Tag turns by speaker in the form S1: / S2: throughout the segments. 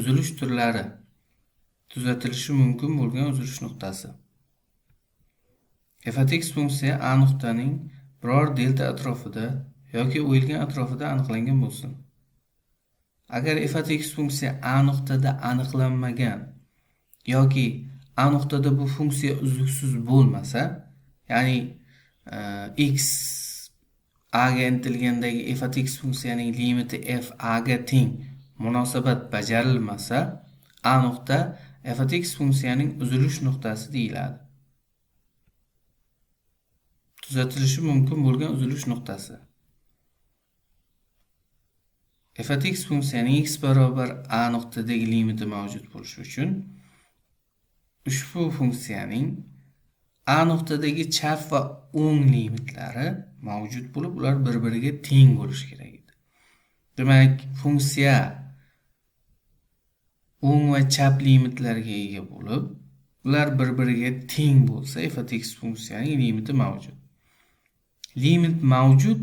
S1: Uzilish turlari. Tuzatilishi mumkin bo'lgan uzilish nuqtasi. F at x funksiya a nuqtaning biror delta atrofida yoki o'yilgan atrofida aniqlangan bo'lsin. Agar f at x funksiya a nuqtada aniqlanmagan yoki a nuqtada bu funksiya uzluksiz bo'lmasa, ya'ni x a ga intilgandagi f at x funksiyaning limiti f a ga teng munosabat bajarilmasa, a nuqta f at x funksiyaning uzilish nuqtasi deyiladi. Tuzatilishi mumkin bo'lgan uzilish nuqtasi. F at x funksiyaning x barobar a nuqtadagi limiti mavjud bo'lishi uchun ushbu funksiyaning a nuqtadagi chap va o'ng limitlari mavjud bo'lib, ular bir-biriga teng bo'lishi kerak edi. Demak, funksiya o'ng va chap limitlarga ega bo'lib, ular bir-biriga teng bo'lsa, f at x funksiyaning limiti mavjud. Limit mavjud,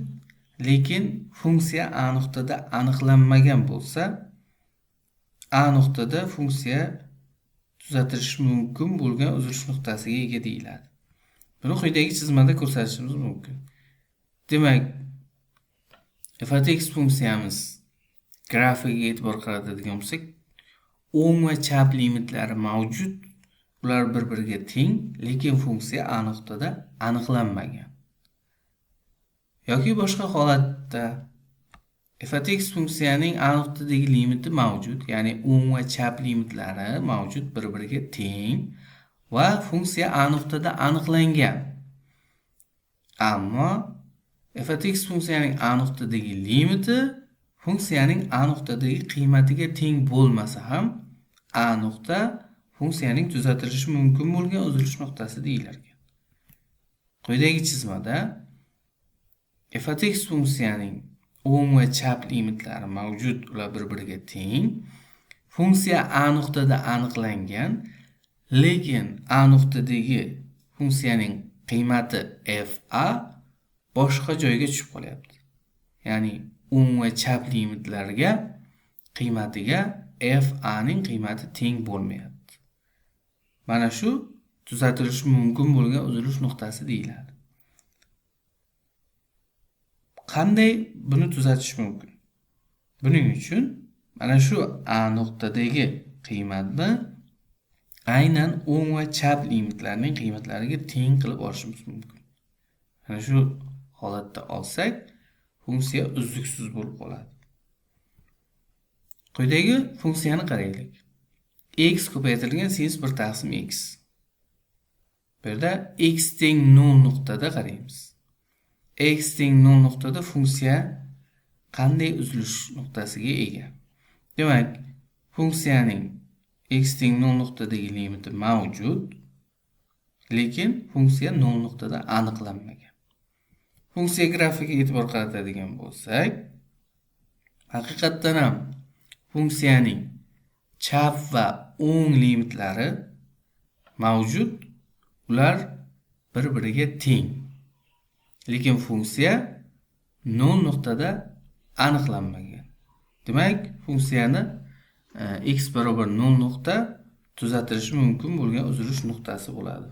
S1: lekin funksiya a nuqtada aniqlanmagan bo'lsa, a nuqtada funksiya tuzatilishi mumkin bo'lgan uzilish nuqtasiga ega deyiladi. Buni quyidagi chizmada ko'rsatishimiz mumkin. Demak, f at x funksiyamiz grafigiga e'tibor qaratadigan bo'lsak, o'ng va chap limitlari mavjud, ular bir-biriga teng, lekin funksiya a nuqtada aniqlanmagan. Yoki boshqa holatda f at x funksiyaning a nuqtadagi limiti mavjud, ya'ni o'ng va chap limitlari mavjud, bir-biriga teng va funksiya a nuqtada aniqlangan. Ammo f at x funksiyaning a nuqtadagi limiti funksiyaning a nuqtadagi qiymatiga teng bo'lmasa ham, a nuqta funksiyaning tuzatilishi mumkin bo'lgan uzilish nuqtasi deyilar ekan. Quyidagi chizmada f at x funksiyaning o'ng va chap limitlari mavjud, ular bir-biriga teng. Funksiya a nuqtada aniqlangan, lekin a nuqtadagi funksiyaning qiymati f a boshqa joyga tushib qolyapti. Ya'ni o'ng va chap limitlarga qiymatiga f a ning qiymati teng bo'lmayapti. Mana shu tuzatilishi mumkin bo'lgan uzilish nuqtasi deyiladi. Qanday buni tuzatish mumkin? Buning uchun mana shu a nuqtadagi qiymatni aynan o'ng va chap limitlarning qiymatlariga teng qilib olishimiz mumkin. Mana shu holatda olsak, funksiya uzluksiz bo'lib qoladi. Quyidagi funksiyani qaraylik. X ko'paytirilgan sinus 1 taqsim x. Bu yerda x teng 0 nuqtada qaraymiz. X teng 0 nuqtada funksiya qanday uzilish nuqtasiga ega? Demak, funksiyaning x teng 0 nuqtadagi limiti mavjud, lekin funksiya 0 nuqtada aniqlanmagan. Funksiya grafikiga e'tibor qaratadigan bo'lsak, haqiqatdan ham funksiyaning chap va o'ng limitlari mavjud, ular bir-biriga teng. Lekin funksiya 0 nuqtada aniqlanmagan. Demak, funksiyani x barobar 0 nuqta tuzatilishi mumkin bo'lgan uzilish nuqtasi bo'ladi.